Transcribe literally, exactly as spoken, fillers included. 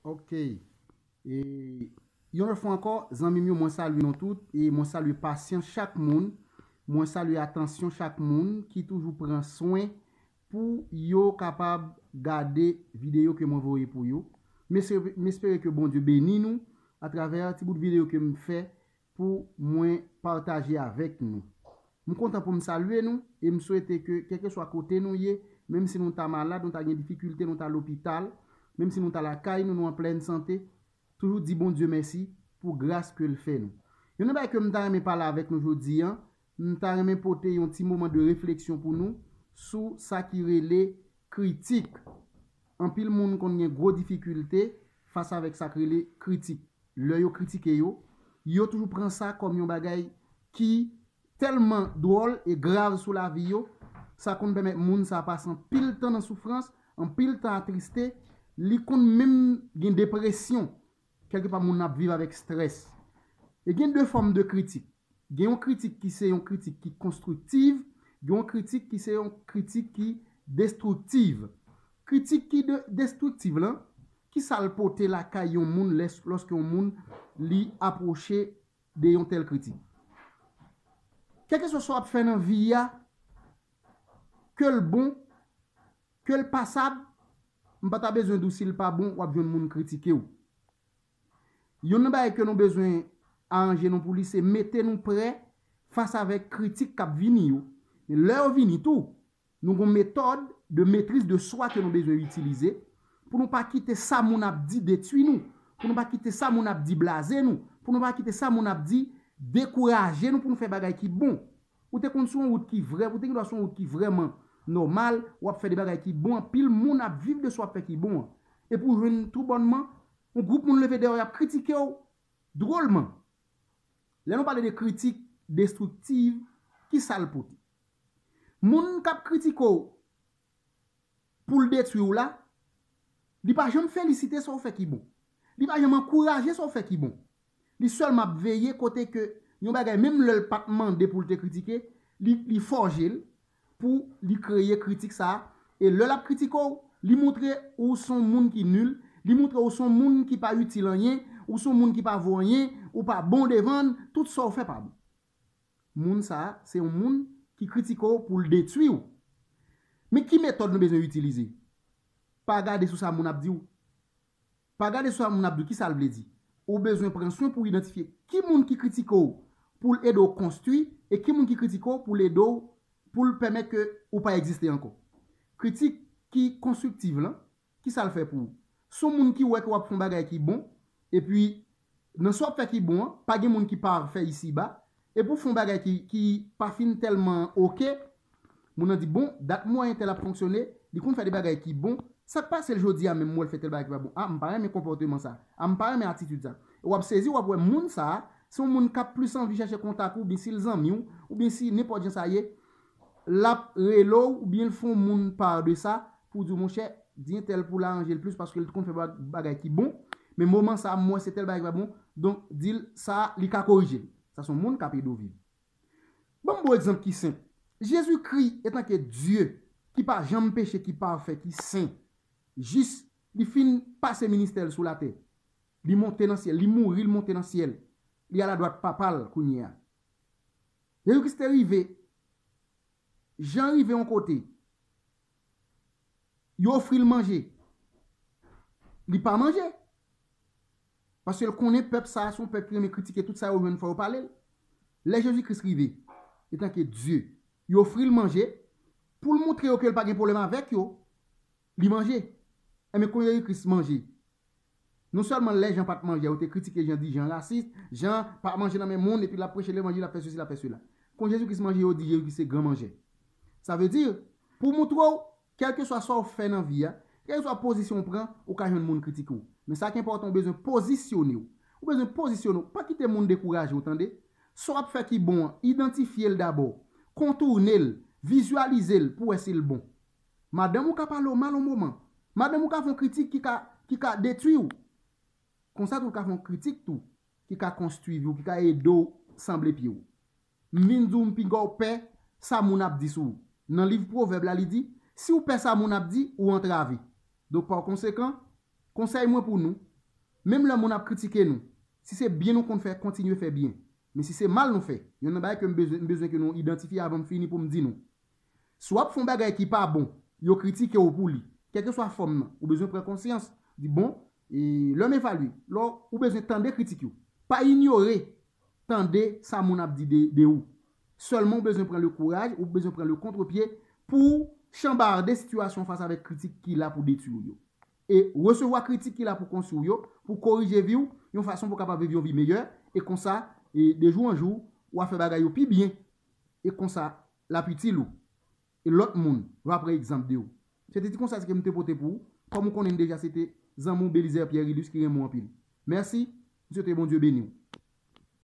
Ok. E yon lòt fwa ankò, zanmi m yo, mwen salye nou tout e mwen salye pasyans chak moun. Mwen salye atansyon chak moun ki toujou pran swen pou yo kapab gade videyo ke mwen voye pou yo. M espere, m espere ke Bondye beni nou atravè ti bout videyo ke m fè pou mwen pataje avèk nou. M kontan pou m salye nou e m swete ke, kèlkeswa kote nou ye, menm si nou ta malad, nou ta gen difikilte, nou ta lopital, menm si nou ta lakay nou, nou an plèn sante, toujou di Bondye mèsi pou gras ke l fè nou. Youn nan bagay ke m ta renmen pale avèk nou jodi a, m ta renmen pote yon ti moman de refleksyon pou nou sou sa ki rele kritik. Anpil moun konn gen gwo difikilte fas avèk sa k rele kritik. Lè yo kritike yo, yo toujou pran sa kòm yon bagay ki tèlman dwòl e grav sou lavi yo, sa konn pèmèt moun sa pase anpil tan nan soufrans, anpil tan atriste, li konn menm gen depresyon. Kèlkepa moun ap viv avèk strès. E gen de fòm de kritik. Gen yon kritik ki se yon kritik ki konstriktiv, gen yon kritik ki se yon kritik ki destriktiv. Kritik ki de, destriktiv lan, ki sa l pote lakay yon moun lès, lòske yon moun li apwoche de yon tèl kritik? Kèlkeswa sa w ap fè nan vi a, ke l bon, ke l pasab, m pa ta bezwen di w si l pa bon, w ap jwenn moun kritike w. Youn nan bagay ke nou bezwen aranje nou pou li, se mete nou prè fas avèk kritik k ap vini yo. Men lè yo vini tou, nou gon metòd de maîtrise de soi ke nou bezwen itilize pou nou pa kite sa moun ap di detwi nou, pou nou pa kite sa moun ap di blaze nou, pou nou pa kite sa moun ap di dekouraje nou pou nou fè bagay ki bon. Ou te konn sou yon wout ki vrè, ou te gen dwa sou yon wout ki vrèman nòmal, w ap fè de bagay ki bon, anpil moun ap viv de sa w ap fè ki bon an. Epi w jwenn tou bònman, yon gwoup moun leve dèyè w, y ap kritike w dwòlman. Lè nou pale de kritik destriktiv, ki sa l pote? Moun k ap kritike w pou l detwi w la, li pa janm felisite sa w fè ki bon. Li pa janm ankouraje sa w fè ki bon. Li sèlman ap veye kote ke yon bagay, menm lè l pa t mande pou l te kritike, li, li fòje l pou li kreye kritik sa a. E lè l ap kritike w, li montre ou s on moun ki nil, li montre ou s on moun ki pa itil anyen, ou s on moun ki pa vo anyen, ou pa bon devan l, tout sa w fè pa bon. Moun sa a, se yon moun ki kritike w pou l detwi w. Men ki metòd nou bezwen itilize? Pa gade sou sa moun ap di w. Pa gade sou sa moun ap di w, ki sa l vle di. Ou bezwen pran swen pou w idantifye ki moun ki kritike w pou l ede w konstwi e ki moun ki kritike w pou l ede w, pou l pèmèt ke ou pa egziste ankò. Kritik ki konstriktiv lan, ki sa l fè pou ou? S on moun ki wè ke w ap fè yon bagay ki bon, epi nan sa w ap fè ki bon an, pa gen moun ki pafè isiba, epi w fè yon bagay ki, ki pa fin tèlman oke, moun nan di, bon, dat mwen entèl ap fonksyone, li konn fè de bagay ki bon, sa k pase l jodi a menm m wè l fè tèl bagay ki pa bon? A, m pa renmen konpòteman sa. A, m pa renmen atitid sa. E w ap sezi, w ap wè moun sa a, se yon moun k ap plis anvi chèche kontak ou, oubyen si l zanmi w, oubyen si nenpòt jan sa ye, l ap rele w, oubyen l fè yon moun pa de sa, pou w di w, monchè, di entèl pou l aranje l plis paske l konn fè ba-, bagay ki bon, men moman sa a, m wè se tèl bagay ki pa bon, donk, di l sa, li ka korije l. Sa se yon moun k ap ede w viv. Ban m ba w egzanp ki senp. Jezikri, etanke Dye, ki pa janm peche, ki pafè, ki sen, jis, li fin pase ministè l sou latè. Li monte nan syèl, li mouri, li monte nan syèl. Li aladwat Papa l kounye a. Jezikri te rive, Jan rive yon kote, yo ofri l manje. Li pa manje. Paske l konnen pèp sa a se yon pèp ki renmen kritike, tout sa yo jwenn fò yo pale l. Lè Jezi Kris rive, etanke Dye, yo ofri l manje pou l montre yo ke l pa gen pwoblèm avèk yo. Li manje. Enben, kon Jezi Kris manje, non sèlman lè Jan pa t manje, yo te kritike Jan, di Jan rasis, Jan pa manje nan men moun, epi l ap preche levanjil, l ap fè sesi, l ap fè sela. Kon Jezi Kris manje, yo di Jezi Kris se gran manjè. Sa vle di, pou montre w, kèlkeswa sa w fè nan vi a, kèlkeswa pozisyon w pran, ou ka jwenn moun kritike w. Men sa ki enpòtan, ou bezwen pozisyone w. Ou bezwen pozisyone w. Pa kite moun dekouraje w, tande. Sa w ap fè ki bon an, idantifye l dabò. Kontoune l, vizyalize l pou w wè si l bon. Madanm ou ka pale w mal yon moman. Madanm ou ka fè yon kritik ki ka, ki ka detwi w. Konsa tou, l ka fè yon kritik tou, ki ka konstwi vi w, ki ka ede w sanble pye w. M vin di w, m piga w pè sa moun ap di sou ou. Nan liv Pwovèb la, li di, si w pè sa moun ap di, ou antrave. Donk, pa konsekan, konsèy mwen pou nou, Menm lè moun ap kritike nou, si se byen nou konn fè, kontinye fè byen. Men si se mal nou fè, youn nan bagay ke m bezwen, m bezwen ke nou idantifye avan m fini pou m di nou. Si w ap fè yon bagay ki pa bon, yo kritike w pou li. Kèlkeswa fòm nan, ou bezwen pran konsyans. Di bon, e, lè m evalye, lè w bezwen tande kritik yo. Pa inyore, tande sa moun ap di de, de ou. Sèlman ou bezwen pran le kouraj, ou bezwen pran le kontrepye pou chanbarde sitiyasyon fas avèk kritik ki la pou detwi w yo. E resevwa kritik ki la pou konstwi w yo, pou korije vi w, yon fason pou w kapab viv yon vi meyè, e konsa, e de jou an jou, w a fè bagay yo pi byen. E konsa, l ap itil ou. E lòt moun va pran egzanp de ou. Se te ti konsèy ke m te pote pou ou. Kòm ou konnen deja, se te zanmi w Belizaire Pierre Rilus ki renmen w anpil. Mèsi, m swete Bondye beni w.